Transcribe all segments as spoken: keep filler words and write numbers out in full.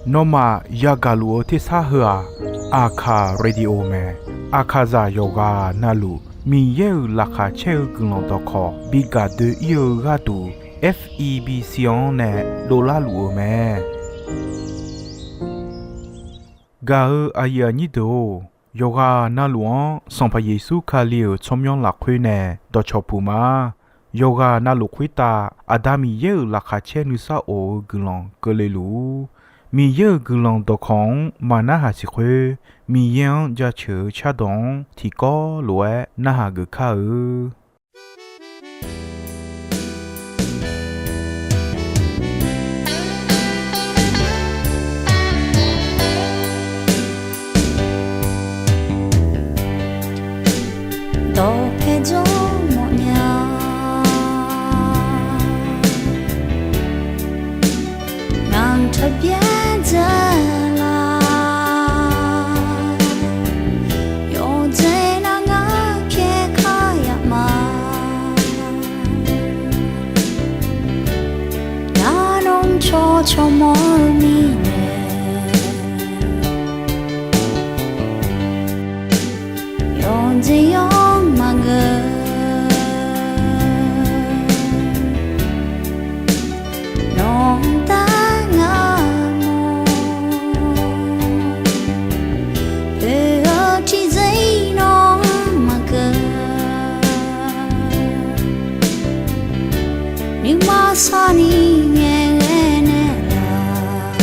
Nawmaf yagaq luf-eu tersar heu-aq, Aqkaq Radio mae. Aqkaqzaq yawqghaq navluf Miqyaer-euq laqkhaq caer-eu guiqlanq dawqkawq bi gaq doe-ir-eu gharduq, F E B C-anr nae dovlar luf-eu mae. Gaq-eu aqyuif aqnyir deuq-or, yawqghaq navluf-anr Sanqpaq Yeqsur Kali-euq tsawrmyanr lafkhoer nae dawqcawq puq ma. Yawqghaq navluf khoertav Aqda Miqyaer-euq laqkhaq caer nuisar of-eu guiqlanq keuvle luf-ur. Miqyaer-euq guiqlanq dawqkawq-anr maqnarhaq siq khoer, Miqyaer-anr jaceuq-eu cardawq-anr tiqkawv lof-aer narhaq geuf kar-eu. Dawqpae jawr mawfnya ngaq-anr taqbyaer dzae la. Yawqjeq nar ngar pyaer kar yaf ma. Ngar nawr cawq cawq mawr-eu mirnae, yawqjeq yawr maqngeur. Nawq-anr dar ngar mawr, oe-eu tiqjeq-ir nawr maqkeuv. Nuima sarni ngaeqghae naeqlaf,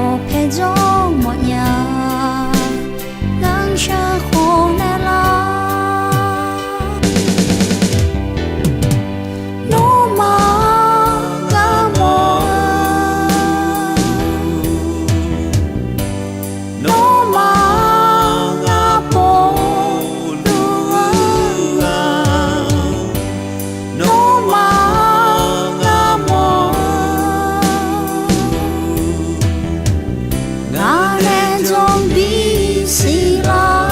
dawqpae jawr mawfnya ngar sheuq khawf naeqlaf. Nawmaf ngar mawr-eu, nawmaf ngar pov luf-eu, nawmaf ngar mawr-eu, ngaq nae jawr bisiq lar.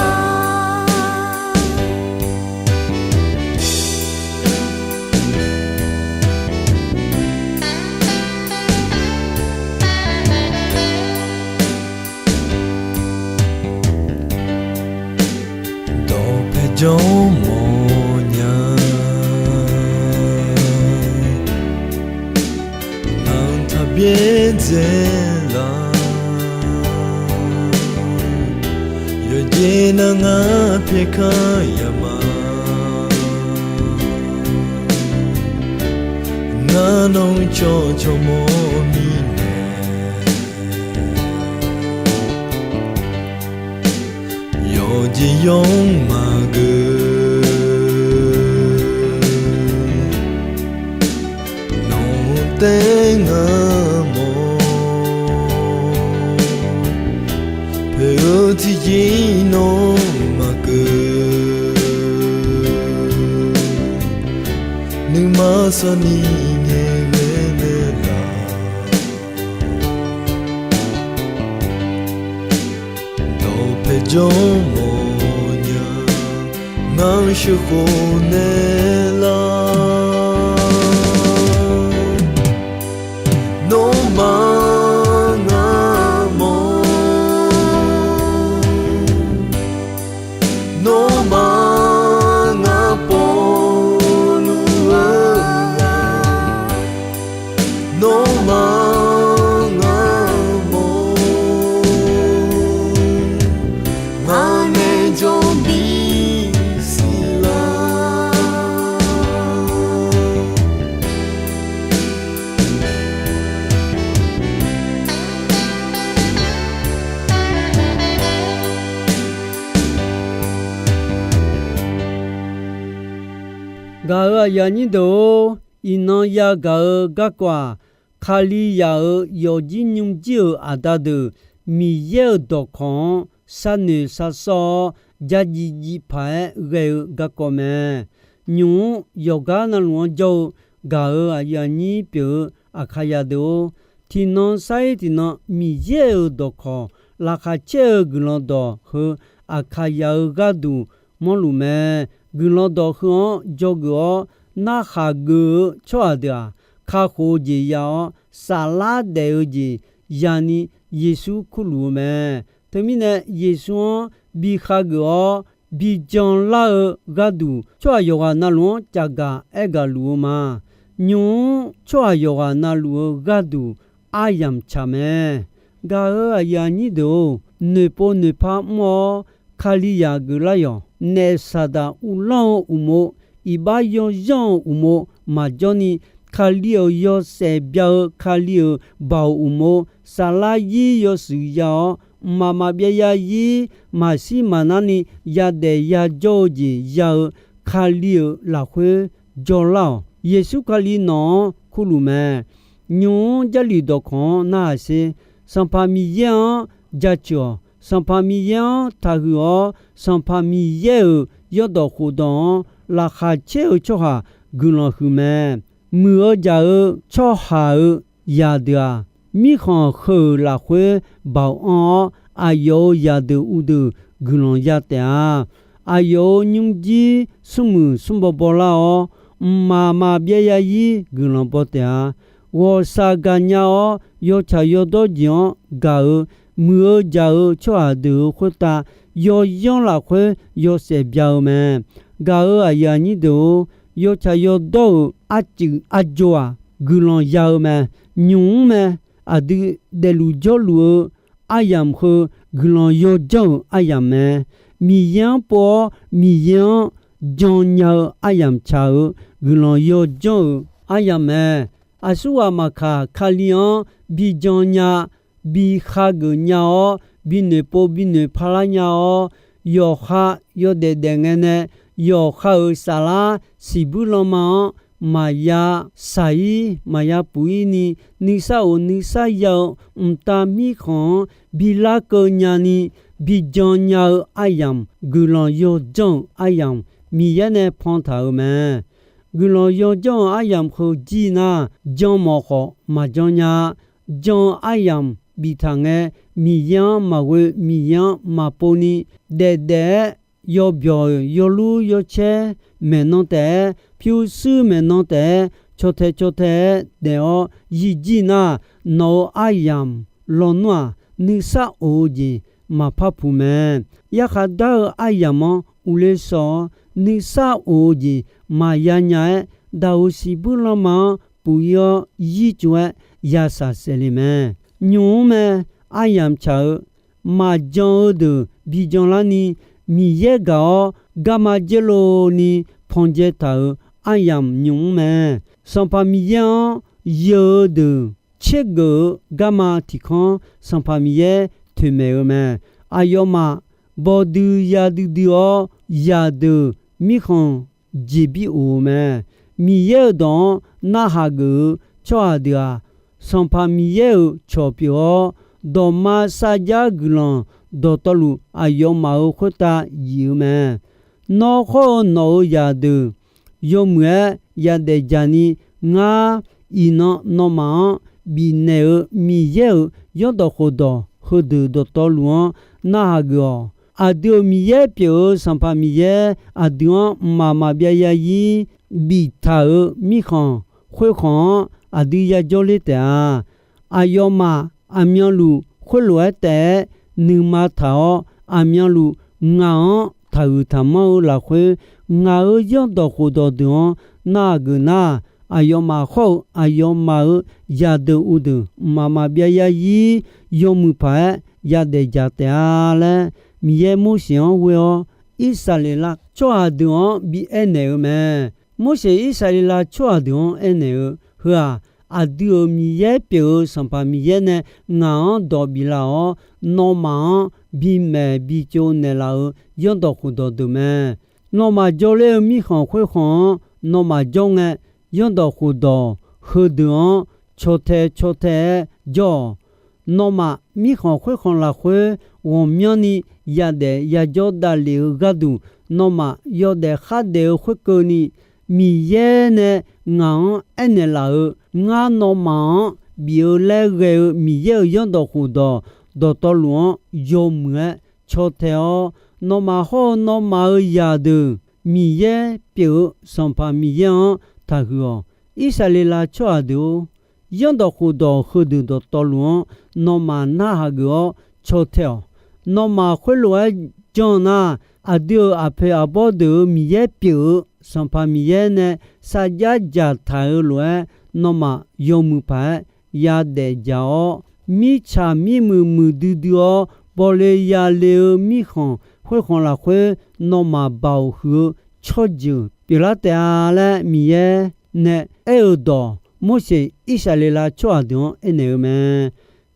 Dawqpae jawr mawfnya ngaq-anr taqbyaer dzae la. Yawqjeq nar ngar pyaer kar yaf ma. Ngar nawr cawq cawq mawr mirnae, yawqjeq yawr maqgeur. Nawq-anr taef ngar mawr, poeq-eu tiqjeq-ir nawr maqkeuv. Nuima sarni ngaeqghae naeqlaf, dawqpae jawr mawfnya ngar sheuq khawf naeqlaf. Nawmaf ngar mawr, nawmaf ngar pov luf-eu, nawmaf ngar mawr, ngaq nae jawr bisiq lar. Gaq-euq aqyuif aqnyir deuq-or, iqnan yagaq-eu garkawv-aq, Kalizaq-euq yawfjir nymrjir-euq aqda deuq Miqyaer-euq dawqkawq-anr sharnoeq sharsawr-awr, jajiv jiv paq-aer ghae-eu garkawv mae. Nymq-mr yawqgar navluf-anr jawr-eu gaq-euq aqyuif aqnyir pyeuf-eu Aqkaqzaq deuq-or, tiqnan sar-ir tiqnan Miqyaer-euq dawqkawq laqkhaq caer-eu guiqlanq dawq heu Aqkaqzaq-euq gharduq mawrluf mae. Guiqlanq dawq heu-anr dzawgeuf-awr, narhaq geuf-eu tsawrhaq deuq-aq, kakhof-eu jeq ya-awr, saflar daef-eu jeq yani Yeqsur kurluf-eu mae. Teumirnae, Yeqsur-anr bi khageuf-awr, bi janlar-eu gharduq, tsawrhaq yawqghaq navluf-anr cavgaq aergaq luf-eu ma. Nymq-mr tsawrhaq yawqghaq navluf-eu gharduq aryamq tsaq mae. Gaq-euq aqyuif aqnyir deuq-or, noeqpov noeqpar mr-awr, Kalizaq geuflar yawq. Naef Saqdaq uvlanr-eu uqmov, iqbax yawzanr-eu uqmov maqjawr ni, Kali-euq yawshaef bya-eu Kali-euq baoq uqmov, saflar yir yawshuif ya-awr, mqmaq maqbyav ya yir maqshir maqnar ni yadaef yajawr-eu jeq ya-eu Kali-euq lafkhoer jawrlar-awq. Yeqsur Kali nawq-anr kurluf mae. Nymq-mr Jarlif dawqkawq-anr narhaq sher. Sanqpaq Miqyaer-anr jaceuq-awq. Sanqpaq Miqyaer-anr taqhuiq-awr, Sanqpaq Miqyaer-euq yawrdawq khofdawq-anr laqkhaq caer-eu tsawrhaq guiqlanq huiq mae. Muiq-eu jaq-eu tsawrhaq-euq zaqdeuq-aq, mirkhanq heu-euq lafkhoer baoq anr-awr, aqyawf-euq zaqdeuq uvdeuq guiqlanq ya taef-a. Aqyawf-euq nymrjir smrmuiq smrbaw bawlar-awr, mqmaq maqbyav ya yir guiqlanq baw taef-a. Ghawqshaq gaqnya-awr, yawtsaq yawdawr jeq-anr gaq-eu, muiq-eu jaq-eu tsawrhaq deuq-euq khoertav, yawzanr lafkhoer yawshaef bya-eu mae. Gaq-euq aqyuif aqnyir deuq-or, yawtsaq yawdawr-euq arcuif arjo-aq, guiqlanq ya-eu mae. Nymq-mr mae. Aqdui daefluf jawrluf-eu aryamq heu, guiqlanq yawjanr-euq aryamq mae. Miqyaer-anr pov-awr, Miqyaer-anr jannya-eu aryamq tsaq-eu, guiqlanq yawjanr-euq aryamq mae. Aqsurghaq maqkaq, Kali-anr bi jannya, bi khageuf nya-awr, bi noeqpov bi noeqpar lar nya-awr, yawqha yawdaef daef ngae nae, yawqha-euq saflar siqbuir lanma-anr maqya shaq-ir maqya puq-ir ni, nuisar of nuisar ya-eu mqtav mirkhanq-anr bi larkeuv nya ni, bi jannya-eu aryamq, guiqlanq yawjanr-euq aryamq, Miqyaer nae pantaq-euq mae. Guiqlanq yawjanr-euq aryamq heu jir nar, jan mawf khawf maqjan nya-a. Jan-eu aryamq biftaq ngae, Miqyaer-anr maqghoe, Miqyaer-anr maqpov ni, daefdaef-aer yawbyawq-euq yawlur yawcaer maeqnan taef-aer, pyurshuir maeqnan taef-aer, cawtae cawtae-aer daef-awr yijir nar, nawq-euq aryamq lawnmr-aq, nuisar of-eu jeq maqpar puq mae. Yarkhaq dar-eu aryamq-anr uvle shawq-awr, nuisar of-eu jeq maqya nya-aer, daqoq siqbuir lanma-anr puq-ir-awr yir tsov-aer yashaq saef le mae. Nymq-mr mae. Aryamq tsaq-eu maqjan-eu deuq bi janlarni, Miqyaer gaq-awr garma dzaerlov ni pandzae taq-euq aryamq nymq-mr mae. Sanqpaq Miqyaer-anr yeu-eu deuq tsergeuf-eu garma tiq kanr, Sanqpaq Miqyaer toeqmaeq-eu mae. Aqyawfmaf bawdui yaduidui-awr, zaqdeuq mirkhanq jeqbir of-eu mae. Miqyaer-euq dawq-anr narhaq geuf-eu tsawrhaq deuq-aq, Sanqpaq Miqyaer-euq cawq pyeuf-awr, dawqma sarjax guiqlanq dawqtawvluf aqyawfmaf-euq khoertav yif-eu mae. Nawr khawr-eu nawq-euq zaqdeuq yawmuiq-aer yadaef jaq ni, ngar iqnan nawmaf-anr bifnaeq-eu Miqyaer-euq zanrdawq khofdawq heudeuq dawqtawvluf-anr narhaq geuf-awq. Aqdui-euq Miqyaer pyeuf-eu Sanqpaq Miqyaer aqdui-anr mqmaq maqbyav zarzir biftaq-euq mirkhanq khoerkhanq-anr aqdui yajawr ler taef-a. Aqyawfmaf aqmyanluf khoerlof-aer taef-aer nuima taq-awr, aqmyanluf ngaq-anr taqhuiq taqmanr-eu lafkhoer, ngaq-euq zanrdawq khofdawq deuq-anr narhaq geuf nar, aqyawfmaf khawr-eu aqyawfmaf-euq zaqdeuq uvdeuq mqmaq maqbyav zarzir yawmuiq paq-aer yadaef jaq taef-a laer, Miqyaer Morseq-anr ghoe-awr, Irsaqleqlav tsawrhaq deuq-anr bi aernaeq-eu mae. Morseq Irsaqleqlav tsawrhaq deuq-anr aernaeq-eu, Heu-aq, aqdui-euq Miqyaer pyeuf-eu Sanqpaq Miqyaer nae ngaq-anr dawq biflaf-awr, nawmaf-anr bimaeq bitsov naeqlaf-euq zanrdawq khofdawq deuq mae. Nawmaf jawrler-eu mirkhanq khoerkhanq-anr nawmaf jawr ngae, zanrdawq khofdawq heudeuq-anr caw tae caw tae-aer jawr-awq. Nawmaf mirkhanq khoerkhanq lafkhoer ghawqmyanrni yadaef yajawr davlef-eu gharduq, nawmaf yawdaef khardaef-eu khoerkeuvni, Miqyaer nae ngaq-anr aernaeq laf-euq, Ngar nawmaf-anr bif-eu laer ghae-eu Miqyaer-euq zanrdawq khofdawq dawqtawvluf-anr yawmuiq-aer caw tae-awr, nawmaf hawr-eu nawmaf-euq zaqdeuq Miqyaer pyeuf-eu Sanqpaq Miqyaer-anr taqhuiq-awq. Irsaqleqlav tsawrhaq deuq-or, zanrdawq khofdawq heudeuq dawqtawvluf-anr nawmaf narhaq geuf-awr caw tae-awq. Nawmaf khoerlof-aer jan nar, aqdui-euq aqpoeq aqbawr deuq-euq Miqyaer pyeuf-eu Sanqpaq Miqyaer nae sarjax dzaqtaq-eu lof-aer, nawmaf yawmuiq paq-aer yadaef dzaq-awr, mirtsaq mirmuiq muiqdui dui-awr bawle yale-eu mirkhanq khoerkhanq lafkhoer nawmaf baoq huiq-eu tsawrjeuq pyeuflar taef-a laer Miqyaer nae aer-eu dawq Morseq Irsaqleqlav tsawrhaq deuq-anr aernaeq-eu mae.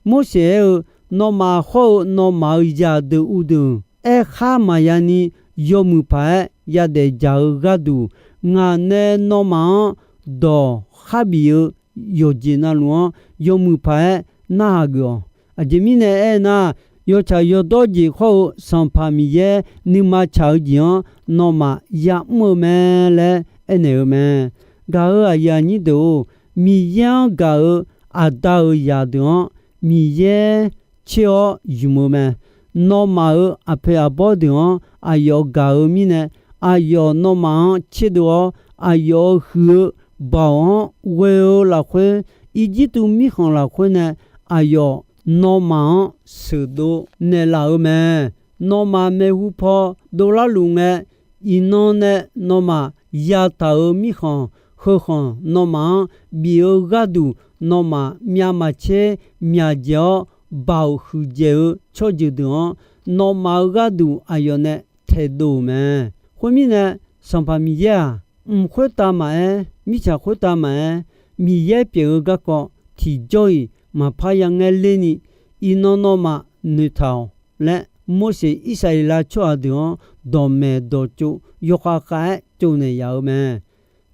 Morseq aer-eu, Nawmaf hawr-eu nawmaf-euq zaqdeuq uvdeuq aerkhar maqya ni yawmuiq paq-aer yadaef dzaq-eu gharduq, ngaq nae nawmaf-anr dawq khar bif-eu yawqjeq navluf-anr yawmuiq paq-aer narhaq geuf-awq. Aqjeq mirnae aernar, yawtsaq yawdawr jeq hawr-eu Sanqpaq Miqyaer nuima tsaq-eu jeq-anr nawmaf yamr-eu mae laer aernaeq-eu mae. Gaq-euq aqyuif aqnyir deuq-or, Miqyaer-anr gaq-euq Aqda-euq zaqdeuq-anr Miqyaer tser-awr ymq-eu mae. Nawmaf-euq aqpoeq aqbawr deuq-anr aqyawf gaq-eu mirnae, aqyawf nawmaf-anr tserdov-awr, aqyawf-euq huiq-eu baoq-anr ghoe-eu lafkhoer, Irjirtuv mirkhanq lafkhoer nae aqyawf nawmaf-anr sheuqdov naeqlaf-eu mae. Nawmaf maeqhu paw dovlar luf ngae, iqnan nae nawmaf yataq-euq mirkhanq heukhanq nawmaf-anr bif-eu gharduq, nawmaf myavmaqtser myaqdzaeq-awr baoq huiqdzaeq-eu tsawrjeuq deuq-anr, nawmaf-euq gharduq aqyawf nae taedov-euq mae. Khoermirnae, Sanqpaq Miqyaer-aq, mq khoertav maqaer, mirtsaq khoertav maqaer, Miqyaer pyeuf-eu garkawv tiqjawr-iq maqpar yangaer lerni, iqnan nawmaf noeqtaq-awq laer, Morseq Irsaqleqlav tsawrhaq deuq-anr dawqmaeq dawqtsov yawkhav khav-aer tsovnaeq yaf-eu mae.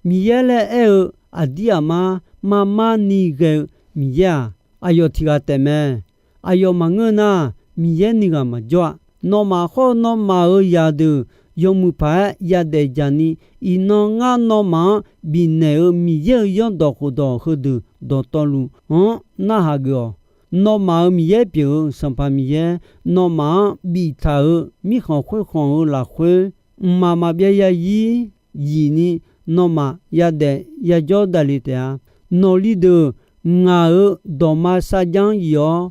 Miqyaer laer aer-eu aqdir aqmar marmar ni ghae-eu Miqyaer-aq, aqyawf tiq ghaq taef mae. Aqyawf maqngeur nar, Miqyaer nuighaq maqjawr-a. Nawmaf hawr-eu nawmaf-euq zaqdeuq yawmuiq paq-aer yadaef dzaq ni, iqnan ngar nawmaf-anr bifnaeq-euq Miqyaer-euq zanrdawq khofdawq heudeuq dawqtawvluf-anr narhaq geuf-awq. Nawmaf-euq Miqyaer pyeuf-eu Sanqpaq Miqyaer, nawmaf-anr biftaq-euq mirkhanq khoerkhanq-euq lafkhoer, mqmaq maqbyav yazir zifni nawmaf yadaef yajawr davle taef-a. Nawqli deuq ngaq-euq dawqma sarjax-anr zif-awr,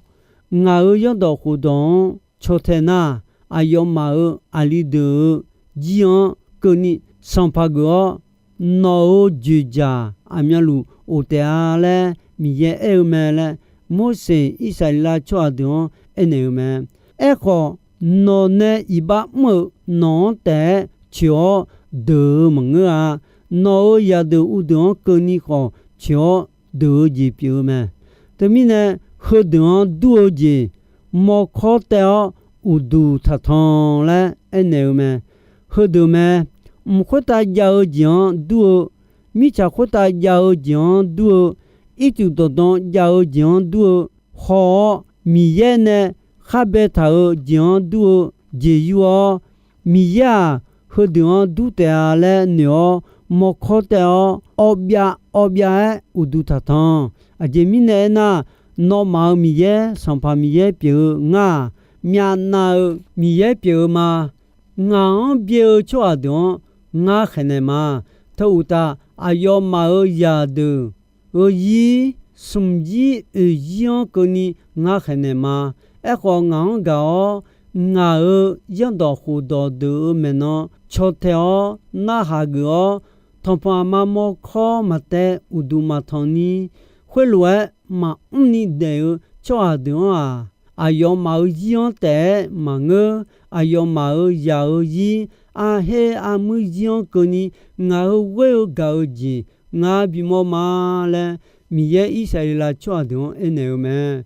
ngaq-euq zanrdawq khofdawq-anr caw tae nar, aqyawfmaf-euq aqli deuq-euq jir-anr keuvni sanqpaq geuf-awr, nawq-euq dzoeqdzaq aqmyanluf of taef-a laer Miqyaer aer-eu mae laer, Morseq Irsaqleqlav tsawrhaq deuq-anr aernaeq-eu mae. Aerkhawf, nawq nae iqbax mr-euq nawq-anr taef-aer coeq-awr deuq-eu maqngeur-a. Nawq-euq zaqdeuq uvdeuq-anr keuvni khawf coeq-awr deuq-eu jeq pyeuf-eu mae. Teumirnae, heudeuq-anr dur-eu jeq mawrkawr taev-awr uqduq taqtanq laer aernaeq-eu mae. Heudeuq mae. Mq khoertav jav-eu jeq-anr dur-eu, mirtsaq khoertav jav-eu jeq-anr dur-eu, ircuf dawqdan jav-eu jeq-anr dur-eu, haw-awr Miqyaer nae khar baetaq-eu jeq-anr dur-eu jeq yur-awr, Miqyaer-aq, heudeuq-anr dur taef-a laer noeq-awr mawrkawr taev-awr, awvbyav awvbyav-aer uqduq taqtanq. Aqjeq mirnae aernar, nawmaf-euq Miqyaer, Sanqpaq Miqyaer pyeuf-eu ngar-aq, myavnav-eu Miqyaer pyeuf-eu ma. Ngaq-anr byae-eu tsawrhaq deuq-anr ngar khaeqnaeq ma. Teu uqtaf, aqyawfmaf-euq zaqdeuq euzir smqzir oeqzir-anr keuvni ngar khaeqnaeq ma. Aerkhawf, ngaq-anr gaq-awr, ngaq-euq zanrdawq khofdawq deuq-euq maeqnan caw tae-awr narhaq geuf-awr, tanqpanq aqma mawrkawr maqtaev uqduq maqtanq ni, khoerlof-aer maqmr ni daef-eu tsawrhaq deuq-anr-aq, aqyawfmaf-euq zir-anr taef-aer maqngeur. Aqyawfmaf-euq zaq-euq zir, arher armuir zir-anr keuvni ngaq-euq ghoer-eu gaq-eu jeq ngar bimawr ma laer, Miqyaer Irsaqleqlav tsawrhaq deuq-anr aernaeq-eu mae.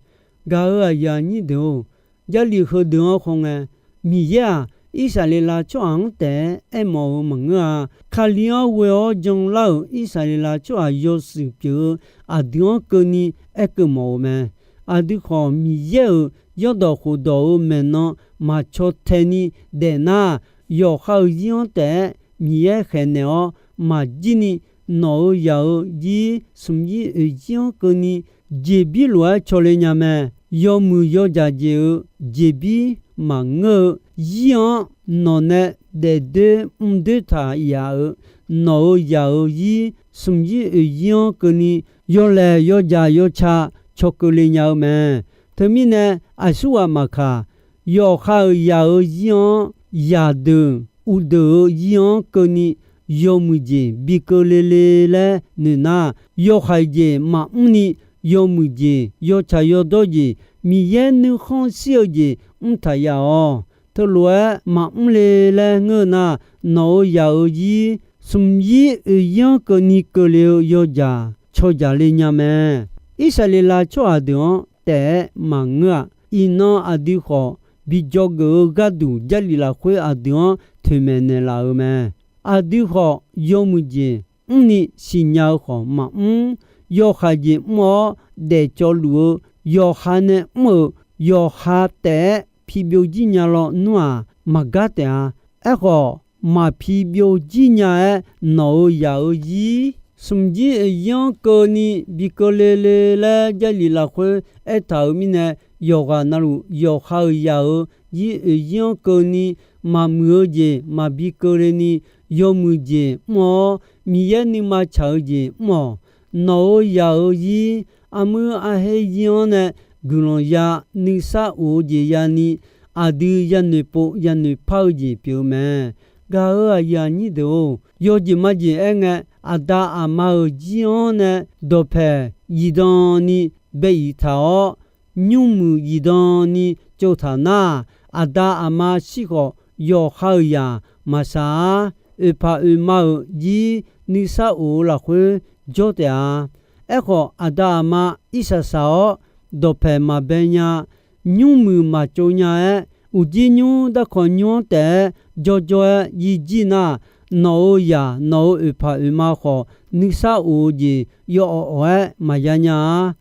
Gaq-euq aqyuif aqnyir deuq-or, Jarlif heudeuq-anr khawf ngae, Miqyaer-aq, Irsaqleqlav tsawrhaq-anr taef-aer aermawf-eu maqngeur-a. Kali-anr ghoe-awr janlar-euq Irsaqleqlav tsawrhaq yawshuif pyeuf-eu aqdui-anr keuvni aerkeuv mawf-eu mae. Aqdui khawf, Miqyaer-euq zanrdawq khofdawq-euq maeqnan maqcaw tae ni daefnar, yawqha-euq zir-anr taef-aer Miqyaer khaeqnaeq-awr maqjir ni, nawq-euq zaq-euq zir smqzir oeqzir-anr keuvni jeqbir lof-aer cawle nya mae. Yawmuiq yawdzaq jeq-euq jeqbir maqngeur-eu zir-anr nawq nae daefdoer mrdoer taq yaf-euq, nawq-euq zaq-euq zir smq zir oeq zir-anr keuvni yawlaeq yawdzaq yawca caw keuvle nya-eu mae. Teumirnae aqsurghaq maqkaq, yawqha-euq zaq-euq zir-anr zaqdeuq uqdeuq-euq zir-anr keuvni yawmuiq jeq bi keuvle le laer noeq nar, yawhaiq jeq maqmr ni yawmuiq jeq yawtsaq yawdawr jeq Miqyaer nuikhanr shir-eu jeq mr taq yaf-awq. Teulof-aer maqmr le laer ngeur nar, nawq-euq zaq-euq zir smq zir oeq zir-anr keuvni keuvle-eu yawdzaq caw dzaq le nya mae. Irsaqleqlav tsawrhaq deuq-anr taef-aer maqngeur-aq, iqnan aqdui khawf bi dzawgeuf-eu gharduq Jarlif lafkhoer aqdui-anr toeqmaeq naeqlaf-euq mae. Aqdui khawf yawmuiq jeq mrni siqnya-eu khawf maqmr. Yawhaiq jeq mr-awr daefcawv luf-eu yawqha nae mr-euq yawqha taef-aer pi byovjir nya lawnmr-aq, maqgar taef-a. Aerkhawf, maqpi byovjir nya-aer nawq-euq zaq-euq zir smq jir oeq jir-anr keuvni bi keuvle le laer Jarlif lafkhoer aertaq-euq mirnae, yawqghaq navluf yawqha-euq zaq-euq zir oeq jir-anr keuvni maqmuiq-eu jeq maqbi keuvle ni yawmuiq jeq mr-awr, Miqyaer nuima tsaq-eu jeq mr-awq. Nawq-euq zaq-euq zir armuir arher zir-anr nae guiqlanq ya nuisar of-eu jeq yani, aqdui yanoeq pov yanoeq par-eu jeq pyeuf-eu mae. Gaq-euq aqyuif aqnyir deuq-or, yawjeq majeq aer ngae, aqda aqma-euq jir-anr nae dawqpaeq zifdan ni bae iq taq-awr, nymrmuiq zifdan ni tsovtaq nar, aqda aqma shir khawf yawqha-euq zaq maqsaq-ar. Oeqpaq oeqma-euq jir nuisar of-eu lafkhoer jawr taef-a. Aerkhawf, aqda aqma irsaq saq-awr dawqpaeq maqbae nya, nymrmuiq maqtsov nya-aer, uqjir nymr darkawq nymr-anr taef-aer jawrjawr-aer yijir nar, nawq-euq zaq nawq-euq oeqpaq oeqma khawf nuisar of-eu jeq yawawq awq-aer maqya nya-a.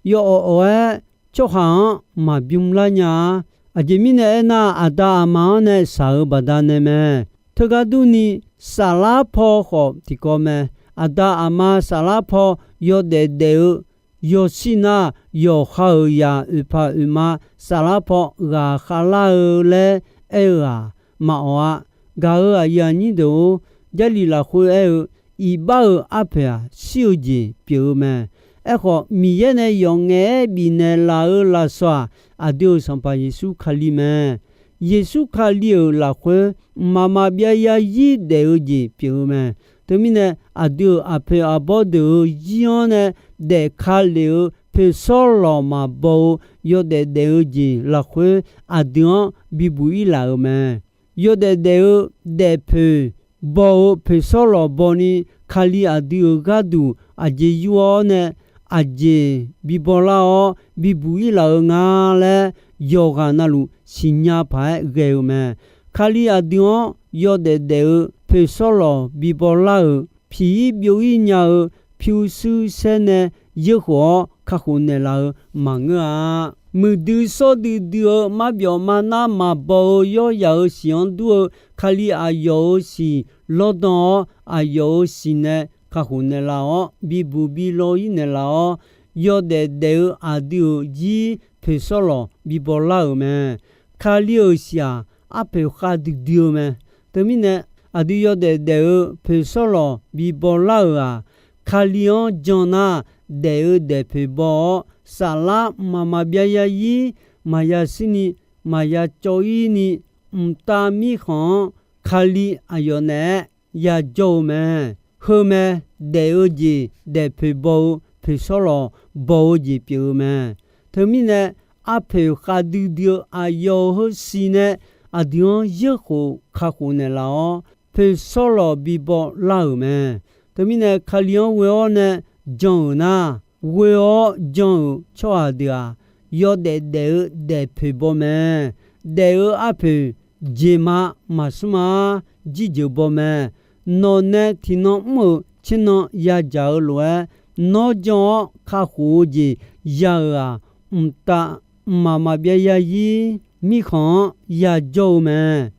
Yawawq awq-aer tsawrhaq-anr maqbymr lar nya-a. Aqjeq mirnae aernar, aqda aqma-anr nae shaq-euq baqdanae mae. Teugar durni, saflar paw khawf tiqkawv mae. Aqda aqma saflar paw yawdaef daef-eu yawshir nar, yawqha-euq zaq oeqpaq oeqma saflar paw ghaq khavlar-eu laer aer-eu-aq, maqawq-a. Gaq-euq aqyuif aqnyir deuq-or, Jarlif lafkhoer aer-eu, iqbax-euq arpoeq-aq, shir-eu jeq pyeuf-eu mae. Aerkhawf, Miqyaer nae yawf ngaef-aer bifnaeq laf-eu lafsawq-aq, aqdui-euq Sanqpaq Yeqsur Kali mae. Yeqsur Kali-euq lafkhoer mqmaq maqbyav yarzir daef-eu jeq pyeuf-eu mae. Teumirnae, aqdui-euq aqpoeq aqbawr deuq-euq zir-anr nae daef ka lef-eu poeqsawr lawq maqbaw-eu yawdaef daef-eu jeq lafkhoer, aqdui-anr bibuq ir laf-euq mae. Yawdaef daef-eu daefpoeq baw-eu poeqsawr lawq baw ni, Kali aqdui-euq gharduq aqjeq yur-awr nae, aqjeq bibaw lar-awr bibuq ir laf-eu nga laer, yawqghaq navluf siqnya paq-aer ghae-eu mae. Kali aqdui-anr yawdaef daef-eu poeqsawr lawq bibaw lar-euq, piq ir byov ir nya-eu pyurshuir saer nae yeurkhof-awr kakhof naeqlaf-eu maqngeur-a. Muiqdui shawr duidui-eu marbyawf marnar maqbaw-eu yawryaq-euq siq-anr dur-eu, Kali aqyawf-euq siq lawrdan-awr, aqyawf-euq siq nae kakhof naeqlaf-awr, bibuq bilaw ir naeqlaf-awr, yawdaef daef-eu aqdui-euq zir poeqsawr lawq bibaw lar-euq mae. Kali-euq siq-aq, arpoeq khav duidui-eu mae. Teumirnae, aqdui yawdaef daef-eu poeqsawr lawq bibaw lar-euq-aq, Kali-anr jan nar, daef-eu daefpoeq baw-awr, saflar mqmaq maqbyav yarzir maqya shir ni, maqya cawv ir ni, mqtav mirkhanq-anr Kali aqyawf naeq-aer yajawr-eu mae. Heu mae, daef-eu jeq daefpoeq baw-eu poeqsawr lawq baw-eu jeq pyeuf-eu mae. Teumirnae, arpoeq khav duidui-eu aqyawf-euq heusiq nae aqdui-anr yeurkhof kakhof naeqlaf-awr, poeqsawr lawq bibaw lar-euq mae. Teumirnae, Kali-anr ghoe-awr nae jan-euq nar, ghoe-awr jan-euq tsawrhaq deuq-aq, yawdaef daef-eu daefpoeq baw mae. Daef-eu arpoeq jeq ma maqsmr-a. Jirjeuq baw mae. Nawq nae tiqnan mr-euq tsernan yadzaq-eu lof-aer, nawr jan-awr kakhof-eu jeq ya-euq-aq, mqtav mqmaq maqbyav yarzir mirkhanq-anr yajawr-eu mae.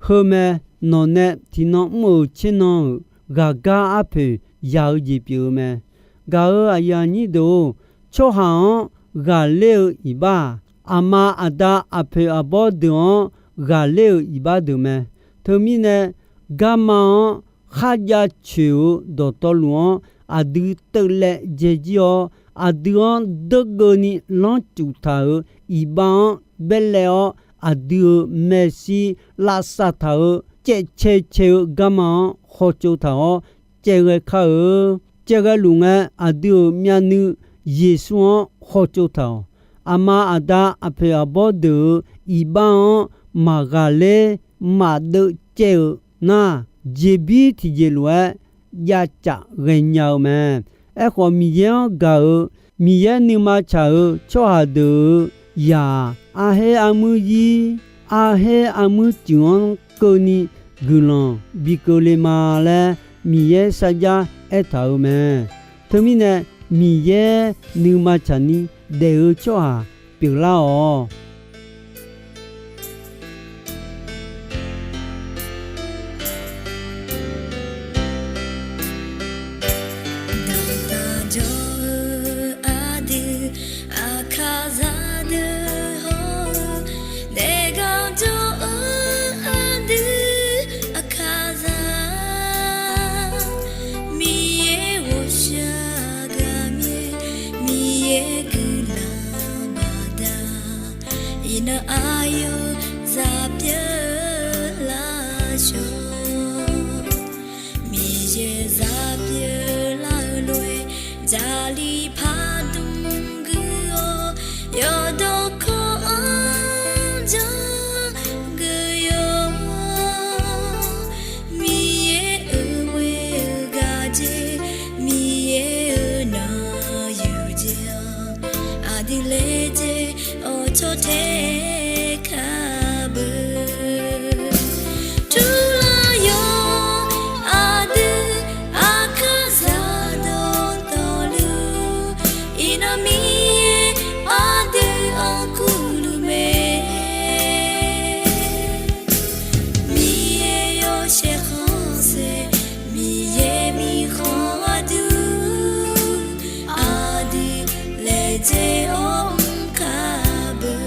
Heu mae, nawq nae tiqnan mr-euq tsernan-euq ghaqgar arpoeq ya-eu jeq pyeuf-eu mae. Gaq-euq aqyuif aqnyir deuq-or, tsawrhaq-anr ghaqler-eu iqbax-aq, aqma aqda aqpoeq aqbawr deuq-anr ghaqler-euq iqbax deuq mae. Teumirnae, garma-anr kharjav coeq-euq dawqtawvluf-anr aqdui teuvlaev dzaejir-awr, aqdui-anr deurgeuvni lanrcuf taq-euq iqbax-anr baerlaev-awr, aqdui-euq maeqshi lavsav taq-euq caevcae cae-eu garma-anr khawtsov taq-awr caevghae kar-eu. Caevghae luf ngae, aqdui-euq myavnuiv Yeqsur-anr khawtsov taq-awq. Aqma aqda aqpoeq aqbawr deuq-euq iqbax-anr maqghaqler maqdeuv caev-eu nar, jeqbir tiqjeq lof-aer javcaf ghaenya-eu mae. Aerkhawf, Miqyaer-anr gaq-euq Miqyaer nuima tsaq-euq tsawrhaq deuq-euq zaq-aq, arher armuir zir, arher armuir cuif-anr keuvni guiqlanq bi keuvle ma laer Miqyaer sarjax aertaq-euq mae. Teumirnae, Miqyaer nuima tsaqni daef-eu tsawrhaq pyeuflar-awq. Daqdaq jawr-eu aqdui, aqkaqzaq deuq hawr-eu, daefgar jawr-eu aqdui, aqkaqzaq, Miqyaer ghawqshaq gaqmyaer, Miqyaer guiqlanq baqda, iqnan aqyawf zaq pyeuf laf shawr. Miqyaer zaq pyeuf lar-eu lof-aer, jaqli pardmq guiq-awr, yawqdawq kawv-anr janr guiq-awr, Miqyaer-euq ghoe-eu gaq jeq, Miqyaer-euq nanq yuq jeq-anr, aqdui laejae awq cawtae kar beu. Turlar yawq aqdui, aqkaqzaq dawqtawvluf, iqnan Miqyaer aqdui-anr kurluf mae. Miqyaer yawshaef khanqsaer, Miqyaer mirkhanq aqdui, aqdui laejae-awr mrkar beu.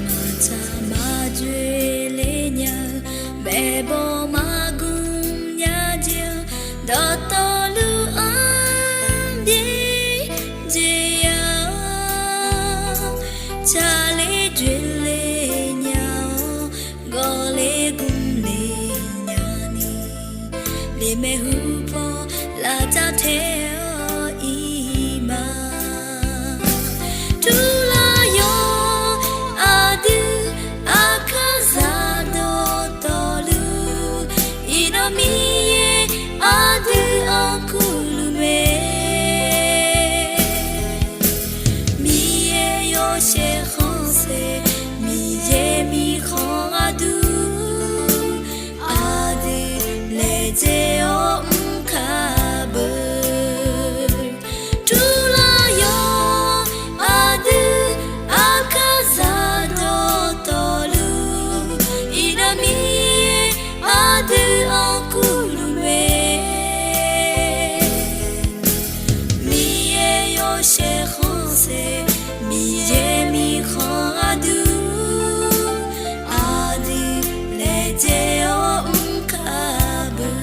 Maqtsaq maqdzoeq le nya-eu, maeqbawq maqgmq nya jeq-anr, dawqtawvluf-anr byaerdzae ya-awr, tsaqler dzoeqle nya-awr, gawqler gmqle nyani, lemaeq hupaw lavtav tae-awr iqma. Turlar yawq aqdui, aqkaqzaq dawqtawvluf, iqnan Miqyaer aqdui-anr kurluf mae. Miqyaer yawshaef khanqsaer, Miqyaer mirkhanq aqdui, aqdui laejae-awr mrkar beu. Turlar yawq aqdui, aqkaqzaq dawqtawvluf, iqnan Miqyaer aqdui-anr kurluf mae. Miqyaer yawshaef khanqsaer, Miqyaer mirkhanq aqdui, aqdui laejae-awr mrkar beu.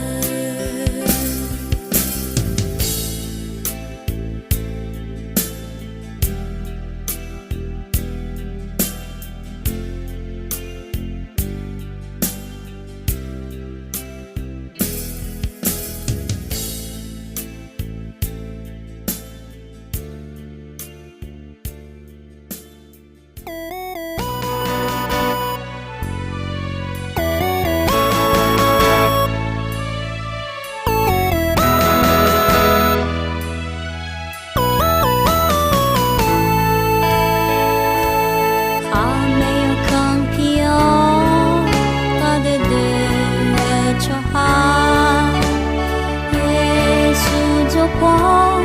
paw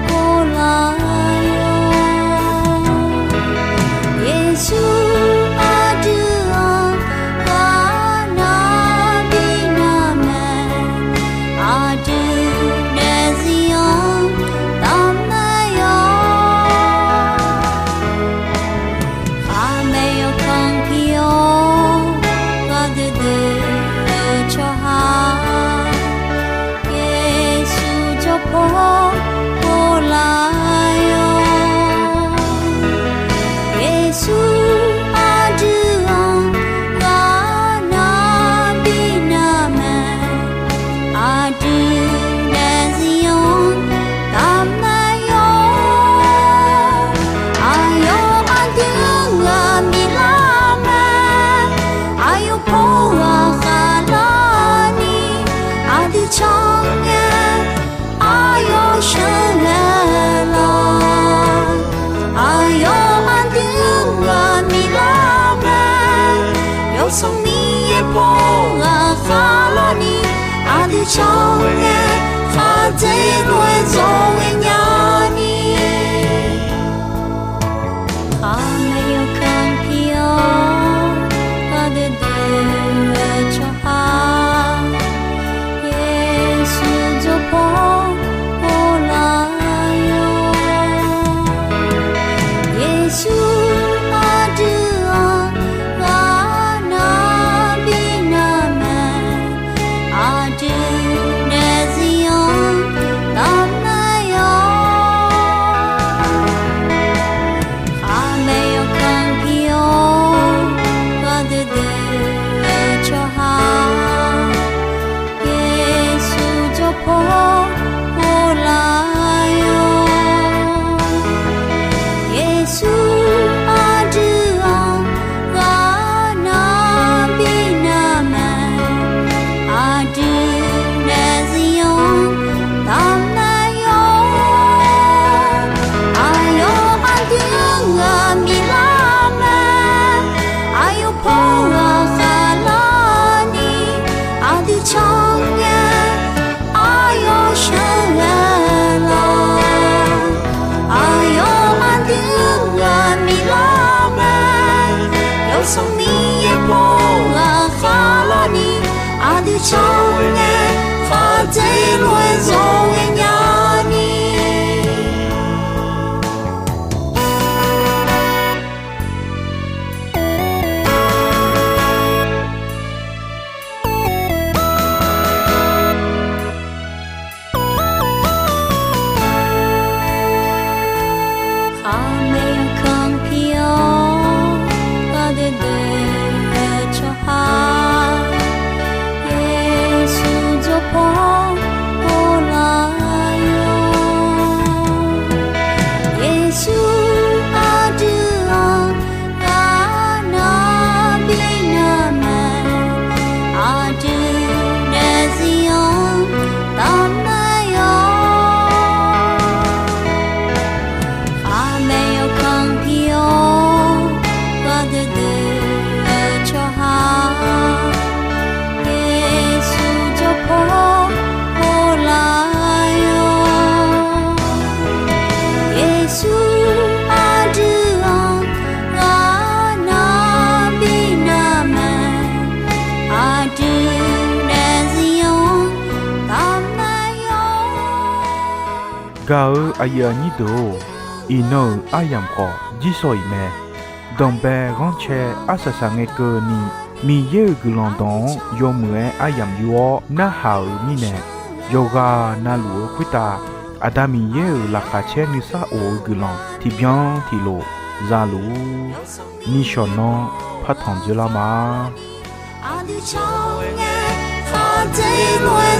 ghoflar-awr, Yeqsur aqdui-anr ghaqnar bi nar mae, aqdui daefzir-anr taf nar-awr, khaqmae yawkanr pir-awr ghaqdui dui-eu tsawrhaq, Yeqsur jawr paw ghoflar-awr, Yeqsur aqdui-anr ghaqnar bi nar mae, aqdui daefzir-anr taf nar-awr, aqyawf aqdui-anr ghaq miqlar mae, aqyawf paw ghaq khaqlar ni aqdui can ngae, aqyawf sheuqghae lawq. Aqyawf aqdui-anr ghaq miqlar mae, Yawsanr Miqyaer paw ghaq khaqlar ni aqdui can ngae, khaqdzerzaq-aer zawr ghaenya ni, khaqmae yawkanr pir-awr ghaqdui dui-eu tsawrhaq, Yeqsur jawr paw ghoflar-awr, Yeqsur aqdui-anr ghaqnar bi nar mae, aqdui daefzir-anr taf nar-awr, khaqmae yawkanr pir-awr ghaqdui dui-eu tsawrhaq, Yeqsur jawr paw ghoflar-awr, Yeqsur aqdui-anr ghaqnar bi nar mae, aqdui daefzir-anr taf nar-awr, aqyawf aqdui-anr ghaq miqlar mae, aqyawf paw ghaq khaqlar ni aqdui can ngae, aqyawf sheuqghae lawq. Aqyawf aqdui-anr ghaq miqlar mae, Yawsanr Miqyaer paw ghaq khaqlar ni aqdui can ngae, khaqdzerzaq-aer zawr ghaenya ni, khaqmae yawkanr pir-awr ghaqdui dui-eu tsawrhaq, Yeqsur jawr paw ghoflar-awr, Yeqsur aqdui-anr ghaqnar bi nar mae, aqdui daefzir-anr taf nar-awr, khaqmae yawkanr pir-awr ghaqdui dui-eu tsawrhaq, Yeqsur jawr paw ghoflar-awr, Yeqsur aqdui-anr ghaqnar bi nar mae, aqdui daefzir-anr taf nar-awr. Gaq-eu aqyuif aqnyir deuq-or, iqnan-euq aryamq khawf jirsawq iq mae. Danqbae ghanrcae arsaq saq ngae keuvni, Miqyaer-euq guiqlanq dawq-anr yawmuiq-aer aryamq yur-awr narhaq-euq mirnae, yawqghaq navluf-eu khoertav Aqda Miqyaer-euq laqkhaq caer nuisar of-eu guiqlanq tiqbyan tiqlof za luf-ur. Nishawq nanr partanq dzoerlar ma. Aqdui can ngae, khaqdzerzaq-aer